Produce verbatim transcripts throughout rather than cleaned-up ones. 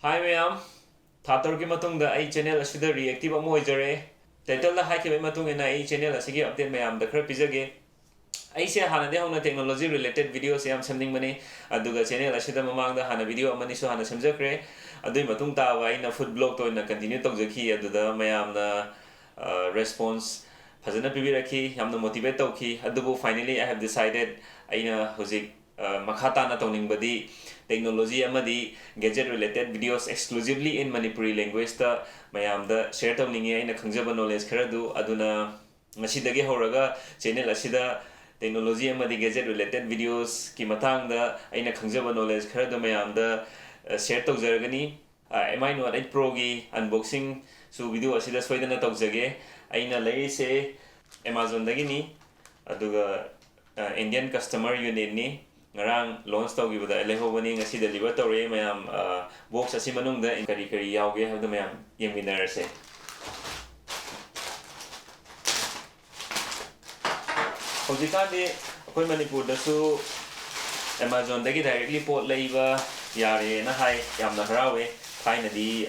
Hi ꯃꯌꯥꯝ, ꯊꯥ ꯇꯔꯨꯛꯀꯤ ꯃꯇꯨꯡꯗ ꯑꯩ channel ꯑꯁꯤꯗ reactive ꯑꯃ ꯑꯣꯏꯖꯔꯦ꯫ Title ꯗ ꯍꯥꯏꯈꯤꯕꯒꯤ ꯃꯇꯨꯡ ꯏꯟꯅ ꯑꯩ channel ꯑꯁꯤꯒꯤ update ꯃꯌꯥꯝꯗ ꯈꯔ ꯄꯤꯖꯒꯦ꯫ ꯑꯩꯁꯦ ꯍꯥꯟꯅꯗꯤ ꯍꯧꯅ technology related video ꯁꯦ ꯌꯥꯝ ꯁꯦꯝꯅꯤꯡꯕꯅꯤ, ꯑꯗꯨꯒ channel ꯑꯁꯤꯗ ꯃꯃꯥꯡꯗ ꯍꯥꯟꯅ video ꯑꯃꯅꯤꯁꯨ ꯍꯥꯟꯅ ꯁꯦꯝꯖꯈ꯭ꯔꯦ꯫ ꯑꯗꯨꯒꯤ ꯃꯇꯨꯡ ꯇꯥꯕ ꯑꯩꯅ food blog ꯇ ꯑꯣꯏꯅ continue ꯇꯧꯖꯈꯤ, ꯑꯗꯨꯗ ꯃꯌꯥꯝꯅ response ꯐꯖꯅ ꯄꯤꯕꯤꯔꯛꯈꯤ, ꯌꯥꯝꯅ motivate ꯇꯧꯈꯤ꯫ ꯑꯗꯨꯕꯨ finally I have decided, ꯑꯩꯅ ꯍꯧꯖꯤꯛ ꯃꯈꯥ ꯇꯥꯅ ꯇꯧꯅꯤꯡꯕꯗꯤ technology ꯑꯃꯗꯤ gadget related videos exclusively in Manipuri language ꯇ ꯃꯌꯥꯝꯗ share ꯇꯧꯅꯤꯡꯉꯤ ꯑꯩꯅ ꯈꯪꯖꯕ knowledge ꯈꯔꯗꯨ꯫ ꯑꯗꯨꯅ ꯉꯁꯤꯗꯒꯤ ꯍꯧꯔꯒ channel ꯑꯁꯤꯗ technology ꯑꯃꯗꯤ gadget related videos ꯀꯤ ꯃꯇꯥꯡꯗ ꯑꯩꯅ ꯈꯪꯖꯕ knowledge ꯈꯔꯗꯨ ꯃꯌꯥꯝꯗ share ꯇꯧꯖꯔꯒꯅꯤ꯫ M I note eight ꯄ꯭ꯔꯣꯒꯤ unboxing ꯁꯨ video ꯑꯁꯤꯗ ꯁꯣꯏꯗꯅ ꯇꯧꯖꯒꯦ꯫ ꯑꯩꯅ ꯂꯩꯔꯤꯁꯦ Amazon ꯗꯒꯤꯅꯤ, ꯑꯗꯨꯒ Indian Customer Unit ꯅꯤ꯫ ꯉꯔꯥꯡ launch ꯇꯧꯈꯤꯕꯗ ꯑꯩ ꯂꯩꯍꯧꯕꯅꯤ, ꯉꯁꯤ deliver ꯇꯧꯔꯛꯑꯦ꯫ ꯃꯌꯥꯝ box ꯑꯁꯤ ꯃꯅꯨꯡꯗ ꯀꯔꯤ ꯀꯔꯤ ꯌꯥꯎꯒꯦ ꯍꯥꯏꯕꯗꯨ ꯃꯌꯥꯝ ꯌꯦꯡꯃꯤꯟꯅꯔꯁꯦ꯫ ꯍꯧꯖꯤꯛꯀꯥꯟꯗꯤ ꯑꯩꯈꯣꯏ ꯃꯅꯤꯄꯨꯔꯗꯁꯨ Amazon ꯗꯒꯤ directly ꯄꯣꯠ ꯂꯩꯕ ꯌꯥꯔꯦꯅ ꯍꯥꯏ, ꯌꯥꯝꯅ ꯍꯔꯥꯎꯋꯦ꯫ ꯊꯥꯏꯅꯗꯤ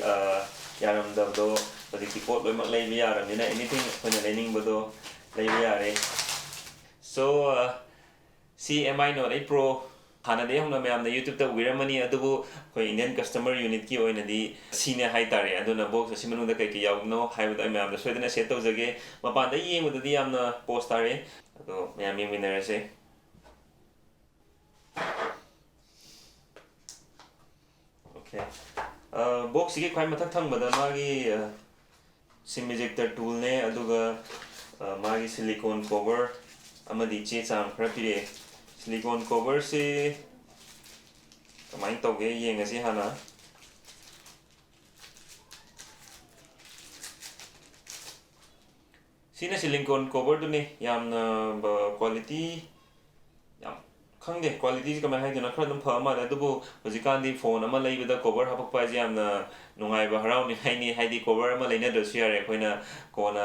ꯌꯥꯔꯝꯗꯕꯗꯣ ꯍꯧꯖꯤꯛꯇꯤ ꯄꯣꯠ ꯂꯣꯏꯅꯃꯛ ꯂꯩꯕ ꯌꯥꯔꯕꯅꯤꯅ anything ꯑꯩꯈꯣꯏꯅ ꯂꯩꯅꯤꯡꯕꯗꯣ ꯂꯩꯕ ꯌꯥꯔꯦ꯫ So, ꯁꯤ M I note eight pro. ꯍꯥꯟꯅꯗꯒꯤ ꯍꯧꯅ ꯃꯌꯥꯝꯅ YouTube ꯇ ꯎꯕꯤꯔꯝꯃꯅꯤ, ꯑꯗꯨꯕꯨ ꯑꯩꯈꯣꯏ Indian Customer Unit ꯀꯤ ꯑꯣꯏꯅꯗꯤ ꯁꯤꯅꯦ ꯍꯥꯏꯇꯥꯔꯦ꯫ ꯑꯗꯨꯅ box ꯑꯁꯤ ꯃꯅꯨꯡꯗ ꯀꯩ ꯀꯩ ꯌꯥꯎꯕꯅꯣ ꯍꯥꯏꯕꯗꯣ ꯑꯩ ꯃꯌꯥꯝꯗ ꯁꯣꯏꯗꯅ share ꯇꯧꯖꯒꯦ꯫ ꯃꯄꯥꯟꯗ ꯌꯦꯡꯕꯗꯗꯤ ꯌꯥꯝꯅ posh ꯇꯥꯔꯦ, ꯑꯗꯣ ꯃꯌꯥꯝ ꯌꯦꯡꯃꯤꯟꯅꯔꯁꯦ꯫ Okay꯫ Box ꯁꯤꯒꯤ ꯈ꯭ꯋꯥꯏ ꯃꯊꯛ ꯊꯪꯕꯗ ꯃꯥꯒꯤ sim ejector tool ꯅꯦ, ꯑꯗꯨꯒ ꯃꯥꯒꯤ silicone cover ꯑꯃꯗꯤ ꯆꯦ ꯆꯥꯡ ꯈꯔ ꯄꯤꯔꯛꯑꯦ꯫ Silicone cover ꯁꯤ ꯀꯃꯥꯏꯅ ꯇꯧꯒꯦ ꯌꯦꯡꯉꯁꯤ ꯍꯥꯟꯅ꯫ ꯁꯤꯅ silicone cover ꯗꯨꯅꯤ꯫ ꯌꯥꯝꯅ quality ꯌꯥꯝ ꯈꯪꯗꯦ, quality ꯁꯤ ꯀꯃꯥꯏꯅ ꯍꯥꯏꯗꯣꯏꯅꯣ, ꯈꯔ ꯑꯗꯨꯝ ꯐꯕ ꯃꯥꯜꯂꯦ꯫ ꯑꯗꯨꯕꯨ ꯍꯧꯖꯤꯛꯀꯥꯟꯗꯤ phone ꯑꯃ ꯂꯩꯕꯗ cover ꯍꯥꯞꯄꯛꯄ ꯍꯥꯏꯁꯦ ꯌꯥꯝꯅ ꯅꯨꯡꯉꯥꯏꯕ, ꯍꯔꯥꯎꯅꯤꯡꯉꯥꯏꯅꯤ꯫ ꯍꯥꯏꯗꯤ cover ꯑꯃ ꯂꯩꯅꯗ꯭ꯔꯁꯨ ꯌꯥꯔꯦ, ꯑꯩꯈꯣꯏꯅ ꯀꯣꯟꯅ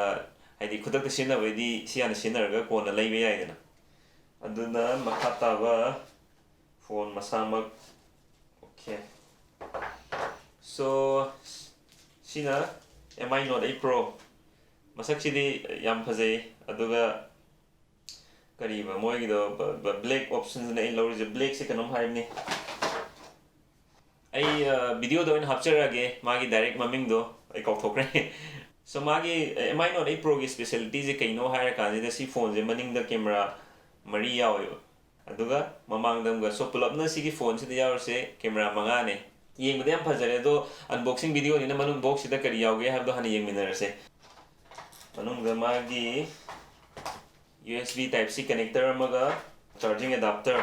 ꯍꯥꯏꯗꯤ ꯈꯨꯗꯛꯇ ꯁꯤꯖꯤꯟꯅꯕꯩꯗꯤ ꯁꯤ ꯍꯥꯟꯅ ꯁꯤꯖꯤꯟꯅꯔꯒ ꯀꯣꯟꯅ ꯂꯩꯕ ꯌꯥꯏꯗꯅ꯫ ꯑꯗꯨꯅ ꯃꯈꯥ ꯇꯥꯕ phone ꯃꯁꯥꯃꯛ꯫ Okay꯫ So ꯁꯤꯅ M I Note eight Pro꯫ ꯃꯁꯛꯁꯤꯗꯤ ꯌꯥꯝ ꯐꯖꯩ꯫ ꯑꯗꯨꯒ ꯀꯔꯤꯕ ꯃꯣꯏꯒꯤꯗꯣ, black option ꯅꯦ ꯑꯩ ꯂꯧꯔꯤꯁꯦ꯫ Black ꯁꯦ ꯀꯩꯅꯣꯝ ꯍꯥꯏꯕꯅꯤ꯫ ꯑꯩ video ꯗ ꯑꯣꯏꯅ ꯍꯥꯞꯆꯔꯛꯑꯒꯦ ꯃꯥꯒꯤ direct ꯃꯃꯤꯡꯗꯣ꯫ ꯑꯩ ꯀꯥꯎꯊꯣꯛꯈ꯭ꯔꯦ꯫ So ꯃꯥꯒꯤ M I Note eight Pro ꯒꯤ speciality ꯁꯦ ꯀꯩꯅꯣ ꯍꯥꯏꯔ ꯀꯥꯟꯁꯤꯗ, ꯁꯤ phone ꯁꯦ ꯃꯅꯤꯡꯗ camera ꯃꯔꯤ ꯌꯥꯎꯋꯦꯕ, ꯑꯗꯨꯒ ꯃꯃꯥꯡꯗ ꯑꯃꯒ꯫ So ꯄꯨꯂꯞꯅ ꯁꯤꯒꯤ phone ꯁꯤꯗ ꯌꯥꯎꯔꯤꯁꯦ camera ꯃꯉꯥꯅꯦ꯫ ꯌꯦꯡꯕꯗ ꯌꯥꯝ ꯐꯖꯔꯦ, ꯑꯗꯣ unboxing video ꯅꯤꯅ ꯃꯅꯨꯡ box ꯁꯤꯗ ꯀꯔꯤ ꯌꯥꯎꯒꯦ ꯍꯥꯏꯕꯗꯣ ꯍꯥꯟꯅ ꯌꯦꯡꯃꯤꯟꯅꯔꯁꯦ꯫ ꯃꯅꯨꯡꯗ ꯃꯥꯒꯤ U S B Type C connector ꯑꯃꯒ charging adapter꯫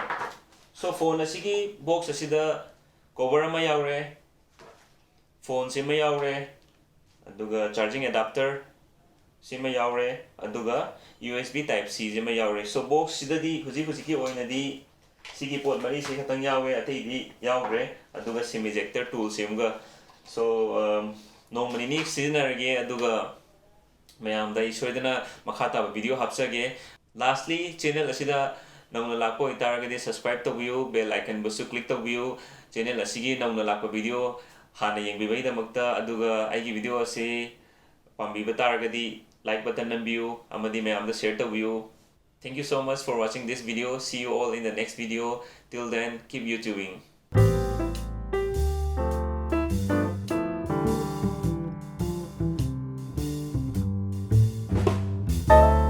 So phone ꯑꯁꯤꯒꯤ box ꯑꯁꯤꯗ cover ꯑꯃ ꯌꯥꯎꯔꯦ, phone ꯁꯤꯃ ꯌꯥꯎꯔꯦ, ꯑꯗꯨꯒ charging adapter ꯁꯤꯃ ꯌꯥꯎꯔꯦ, ꯑꯗꯨꯒ U S B Type C ꯁꯤꯃ ꯌꯥꯎꯔꯦ꯫ So box ꯁꯤꯗꯗꯤ ꯍꯧꯖꯤꯛ ꯍꯧꯖꯤꯛꯀꯤ ꯑꯣꯏꯅꯗꯤ ꯁꯤꯒꯤ ꯄꯣꯠ ꯃꯔꯤꯁꯤ ꯈꯛꯇꯪ ꯌꯥꯎꯋꯦ, ꯑꯇꯩꯗꯤ ꯌꯥꯎꯗ꯭ꯔꯦ꯫ ꯑꯗꯨꯒ sim ejector tool ꯁꯤꯃꯒ꯫ So ꯅꯣꯡꯃ ꯅꯤꯅꯤ ꯁꯤꯖꯤꯟꯅꯔꯒꯦ, ꯑꯗꯨꯒ ꯃꯌꯥꯝꯗ ꯑꯩ ꯁꯣꯏꯗꯅ ꯃꯈꯥ ꯇꯥꯕ video ꯍꯥꯞꯆꯒꯦ꯫ Lastly, channel ꯑꯁꯤꯗ ꯅꯧꯅ ꯂꯥꯛꯄ ꯑꯣꯏꯇꯥꯔꯒꯗꯤ subscribe ꯇꯧꯕꯤꯌꯨ, bell icon ꯕꯨꯁꯨ click ꯇꯧꯕꯤꯌꯨ꯫ Channel ꯑꯁꯤꯒꯤ ꯅꯧꯅ ꯂꯥꯛꯄ video ꯍꯥꯟꯅ ꯌꯦꯡꯕꯤꯕꯒꯤꯗꯃꯛꯇ꯫ ꯑꯗꯨꯒ ꯑꯩꯒꯤ video ꯑꯁꯤ ꯄꯥꯝꯕꯤꯕ ꯇꯥꯔꯒꯗꯤ like button ꯅꯝꯕꯤꯌꯨ ꯑꯃꯗꯤ ꯃꯌꯥꯝꯗ share ꯇꯧꯕꯤꯌꯨ꯫ Thank you so much for watching this video. See you all in the next video. Till then, keep YouTubing.